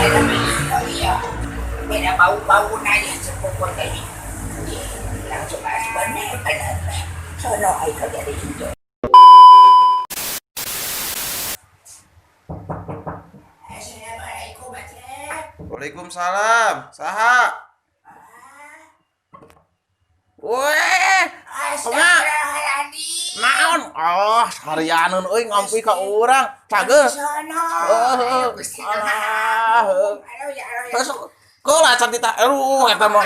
Iya. Beda bau-bau nanya sepupu tadi. Langsung aja bener bener. Sono ay jadi itu. Assalamualaikum, Acep. Waalaikumsalam. Saha? Weh, Astagfirullahaladzim. Naon? Oh, harianeun euy ngampi ka urang. Cageur. Sono. Heeh. Ayo, Gusti. Alah, heuh. Halo ya, halo ya. Terus keula can tita. Aduh, eta mah.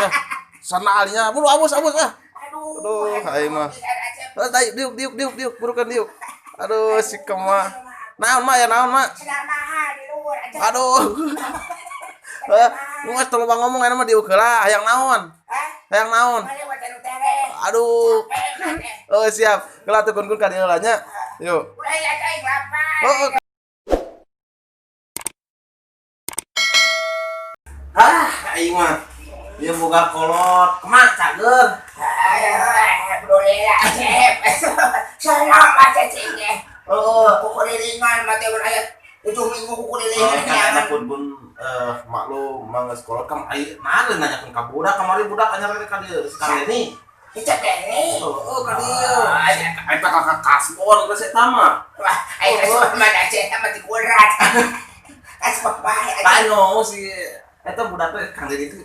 Sanalnya buru abus abus ah. Aduh. Aduh, aing mah. Acep. Terus diuk diuk diuk diuk diuk burukan diuk. Aduh, si kema. Naon mah ya naon mah? Selama di luar Acep. Aduh. Eh, geus teu loba ngomong eta mah diuk heula, hayang naon? Hah? Hayang naon? Mana watan tere? Aduh. Capek, teh. Oh, siap. Heula tuh kun-kun ka dieu heula nya. Yuk. Udah ya, aing lapar. Oh, oh. Ah, aing mah. Dia boga kolot. Kumaha cageur? Alhamdulillah, Acep. Salam Acep sih. Oh, Kukulilingan mati ayat 7 minggu oh, kukulilingan kan anak pun pun maklum mah geus kolot kam ai nah nanyakeun ka budak kamari budak anyar ka dieu sekali ini. Cek ini. Oh, ka dieu. Eta kakak kasbon geus eta mah. Wah, ayo kasih mana Acep sama dikurat. Kasih bae Acep. Lain ngomong si eta budak teh Kang Deddy teh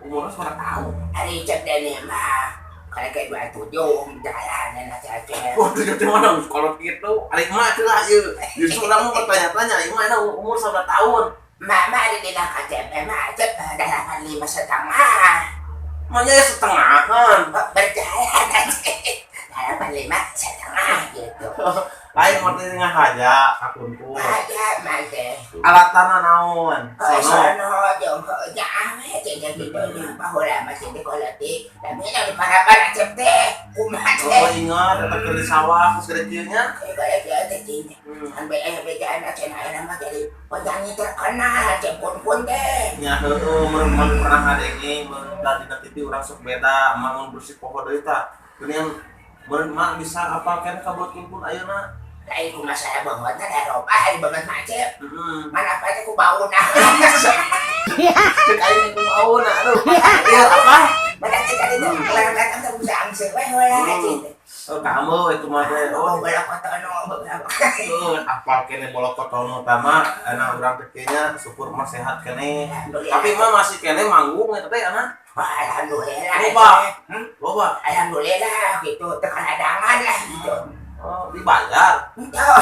umurna sabaraha tahun? Hari cek dene mah. Kalau kayak 27 jalan aja Acep. Waduh, jadi mana geus kolot kitu. Ari emak teh lah ieu. Justru urang mah bertanya-tanya, ieu mah umur sabaraha tahun? Mama ada di KTP mah Acep 85,5. Manya ya setengahan. Berjalan Acep. 85,5 gitu. Lain mah teh ngahaja ka kun-kun. Aja mah teh. Alatana naon? Oh, Sono. sono jeung nya awe jeung gitu baheula mah teh koloti. Tapi nya di parapan Acep teh kumaha Oh, teh. ingat eta keur di sawah geus gede kieu nya. Kayak kieu teh cing. Kan bae bejaan Acep ayeuna mah jadi penyanyi terkenal Acep kun-kun teh. Nya heueuh mun mun pernah ngadenge mun da dina TV urang sok beda mah mun bersih poho deui tah. Geuningan meureun mah bisa apal keneh ka buat kun-kun ayeuna. Lain ku masalah banget na Eropa hari banget mah Acep. Heeh. Mana apa teh ku bauna. Cek aing ku bauna aduh. Ieu apa? Mana teh tadi teh kelihatan teh bisa angseur we heula Acep. Oh, kamu itu mah teh. Oh, Oh, balakotono beberapa. heueuh apal keneh bolokotono tama ana urang teh nya syukur mah sehat keneh. Tapi mah masih keneh manggung eta teh ana. Wah, alhamdulillah. Loba. Hmm? Loba. Alhamdulillah gitu, tekan hadangan lah gitu. Oh, dibayar. Entah.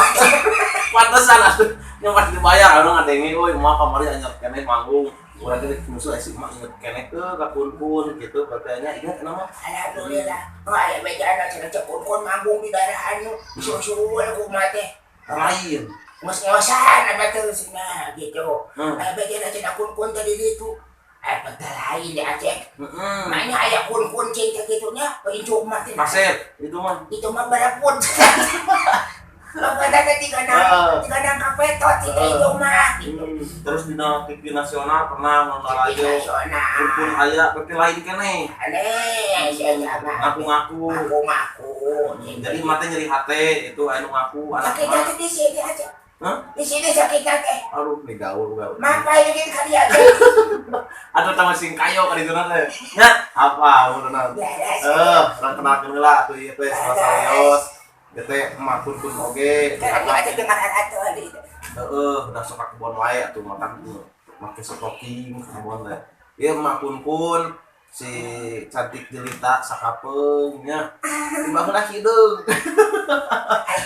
Pantesan atuh nya pas dibayar anu ngadenge euy mah kamari anyar keneh manggung. Urang teh musuh esi mah inget keneh teu ka kun-kun gitu katanya inget nama. Alhamdulillah. Oh, aya bejana cenah cek kun manggung di daerah anu susul kumaha teh. Lain. Ngos-ngosan ada teh cenah gitu. Hmm. Aya bejana cenah kun-kun tadi ditu. Aya teh lain di Aceh. Heeh. Makanya aya kun-kun cing teh kitu nya, incu mah teh. Kasep itu mah. Itu mah berapun. Bapak teh tiga nang, tiga nang kapetot itu itu mah gitu. Terus dina TV nasional pernah nonton TV radio. nasional. Kun-kun aya berarti lain keneh. Aneh, saya mah. Ngaku-ngaku. Ngaku-ngaku. Jadi mah teh nyeri hate itu anu ngaku anak Sakit mah. hati di sini aja. Hah? Di sini sakit hati. Aduh, nih gaul gaul. Mapa ini kali aja. Aduh tambah singkayo ka ditu teh. Nya, apa mun Ya, urang kenalkeun heula atuh ieu teh salah serius. Ieu teh emak kun-kun oge. Karena aja dengar atau itu. Heeh, udah sok ka kebon wae atuh matak make stocking ka kebon teh. Ieu emak kun-kun si cantik jelita sakapeung nya. Tiba heula hideung.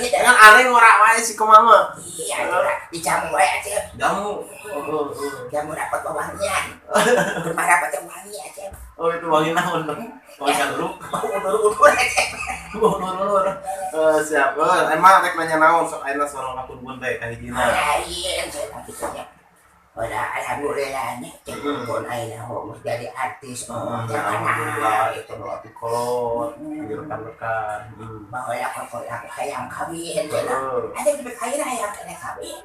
Jangan aneh ngorak wae si kumaha. Iya, dijamu wae aja. Jamu. Heeh. Jamu rapat wangian. Rumah rapat wangi aja. Oh, itu wangi naon? Wangi kaduruk. Ulur-ulur aja. Ulur-ulur. Eh, siap. Eh, emang rek nanya naon sok ayeuna soal ka kun-kun teh kahijina. Lain saya gitu nya. Udah alhamdulillah nya cek kun ayeuna homo jadi artis. Heeh, terkenal alhamdulillah gitu. itu kolot, di rekan-rekan. Bahwa aku hayang kawin cenah. Heeh. Ada lebih kaya hayang kena kawin.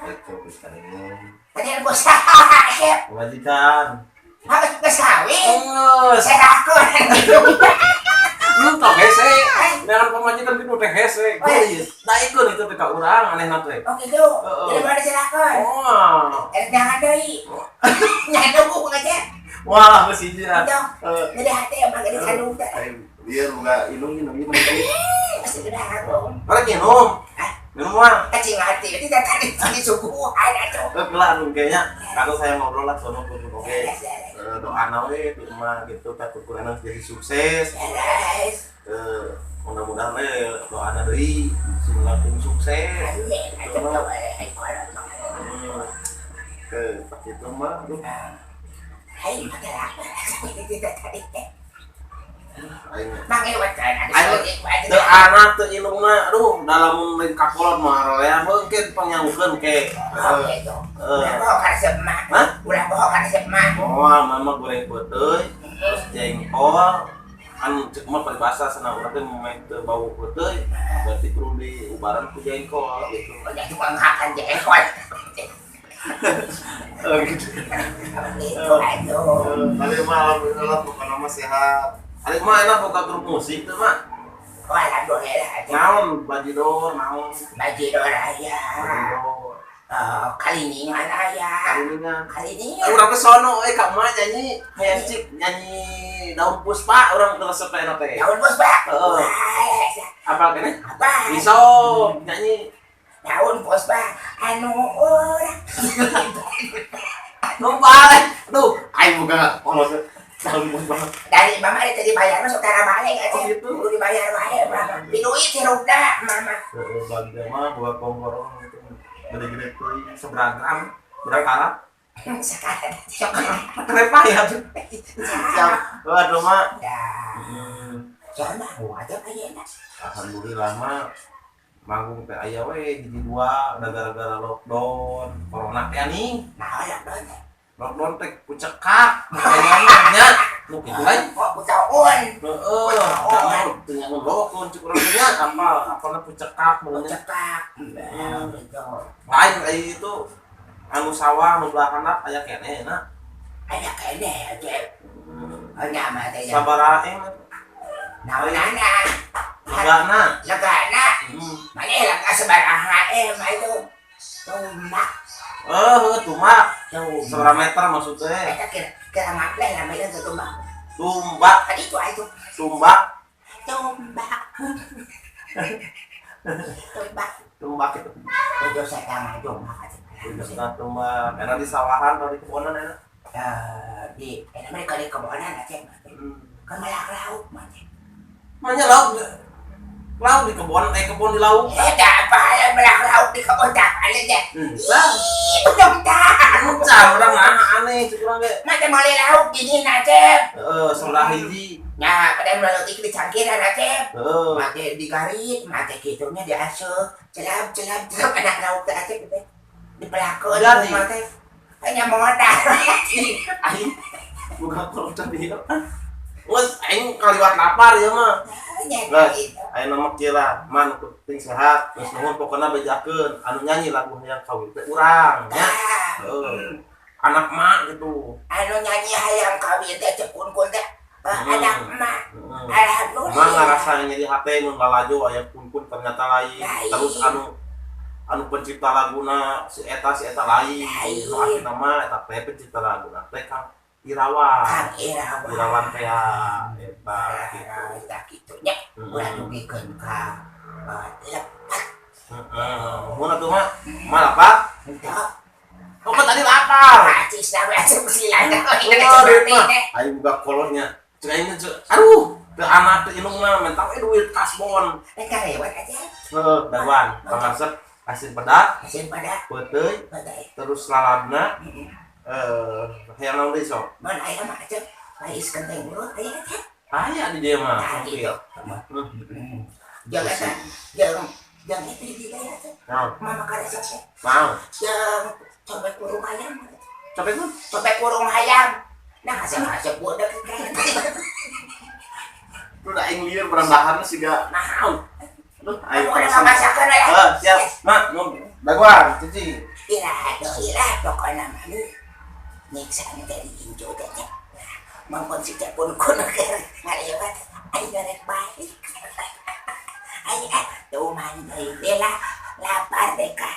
Itu bisa ini. Tadi aku saha Acep. Pemajikan. Harus geus kawin. Geus. Saya aku. Lu tau hese. Jangan pamajikan kitu teh hese. Geus. Daekeun itu teh ka urang anehna teh. Oh gitu. Jadi mana silakan. Oh. Jangan deui. Nyandu aja. Wah, geus hiji ah. Jadi hati emang gede kandung teh. Iya, boga inung inung inung. Masih gede aku. Orang minum. Minum mah. Kacing hati itu tadi disuguhan atuh. Gelah anu kayaknya kalau saya ngobrol lah sono kudu oke. Doana we di emak gitu takut kurang jadi sukses. Mudah-mudahan we doana deui sing langkung sukses. Amin. Ke kitu mah aduh. Hai, masalah. Tadi teh. Aing teu anak teu ilungna aduh dalamun lain kakolot mah arolean mungkin pangyangkeun ke. Ulah bohong kana resep mah. Hah? Ulah bohong kana resep mah. Moal mama goreng peuteuy terus jengkol kan cek mah paribasa cenah urang teh meh teu bau peuteuy berarti kudu diubaran ku jengkol gitu. Oh jadi manghakan jengkol. Oh gitu. Itu aduh. Tapi mah alhamdulillah pokona mah sehat. Ari mah enak boga grup musik teh mah. Oh alhamdulillah. Naon bajidor naon? Bajidor aya. Kaliningan aya. Kaliningan. Kaliningan. Urang ke sono euy ka mah nyanyi hayang cik nyanyi daun puspa urang teu resep teh teh. Daun puspa. Heeh. Apal keneh? Apa? Iso nyanyi daun puspa anu urang. Nu balik. Aduh, aing boga kolot. Daun puspa. Dari mama ada tadi bayar masuk tara balik aja. Oh gitu. Kudu dibayar wae mama. Di duit sirupna mama. Heeh, bagja mah buat kompor gitu. Gede-gede teuing seberagam, berakarat. Sekarang. Terepah ya. Siap. Waduh mah. Ya. Jangan mau aja ayeuna. Alhamdulillah mah manggung teh aya we hiji dua udah gara-gara lockdown, corona teh nih. Nah, lockdown teh. Lockdown teh kucekak, kayaknya nya. Nu kitu lain. Oh, kutaun. Heeh, teu nyangun lockdown cek urang teh nya apal, apalna pucekak meureun nya. Pucekak. Gitu. Lain ai itu anu sawah nu belah handap aya keneh na. Aya keneh aja. Nya mah teh. Sabaraha em? Naonana? Legana. Legana. Mana lega sabaraha em itu. Tumbak. Oh, tumbak. Tumbak. Seberapa meter maksudnya? Eta kira ngapleh namanya itu tumbak. Tumbak. Tadi itu itu. Tumbak. Tumbak. Tumbak. Tumbak itu. Tujuh setengah tumbak. Tujuh setengah tumbak. Enak di sawahan atau di kebonan enak? Di enak mereka di kebonan aja. Kan malah laut mah. Mana laut? Laut di kebun, kebun di laut. Tak apa, malah laut di kebun tak ada deh. Ih, belum tak. Encar, orang aneh, cukup orang deh. Macam mulai laut gini aja. Sebelah hiji. Nah, pada melalui di cangkiran aja. Mati di garit, mati gitunya diasuh. Celap, celap, celap anak laut aja gitu. Di pelakon, mati. Hanya modal. Aing, bukan kalau tadi. Wes aing kaliwat lapar ya mah. Geus, aing mah kieu lah, man penting sehat, geus nuhun pokona bejakeun anu nyanyi lagu hayang kawin teh urang nya. Heeh. Anak mak gitu. Anu nyanyi hayang kawin teh cek kun-kun teh anak mak. Alhamdulillah. Mah ngarasa nyeri hate mun lalajo aya kun-kun ternyata lain. Terus anu anu pencipta laguna si eta lain. Nu akhirna mah eta teh pencipta laguna teh Kang Irawan. Kang Irawan. Irawan teh eta gitu. Eta kitu nya. Ulah dugikeun ka lepat. Heeh. Mun atuh mah mah lapat? Henteu. Oh, kan tadi lapar. Acis lah we asup silana. Aing buka kolotnya. Cek aing aduh, teu anak teu indungna mentak we duit kasbon. Rek karewat aja. Heeh, dawan, pangarsep asin pedak, asin pedak, peuteuy, terus laladna. Hayang naon deui sok? Mun aya mah aja. Pais kenteng bro, aya aja. Aya di dieu mah. Gitu. Jeung eta, jeung itu di dieu atuh. Mama karesep teh. Mau. Jeung cobek kurung ayam. Cobek naon? Cobek kurung ayam. Nah, asep-asep budak kayak. Lu da aing lieur berambahanna siga naon. Aduh, aing masakan lah. Heeh, siap. Mak, daguan, cici. Iraha iraha pokona mah. Nyiksa teh diinjo teh. Mangkon si teh pun kuno keur ngalewat aing rek balik. Ay, ah, tuman deui teh lah, lapar deh kah.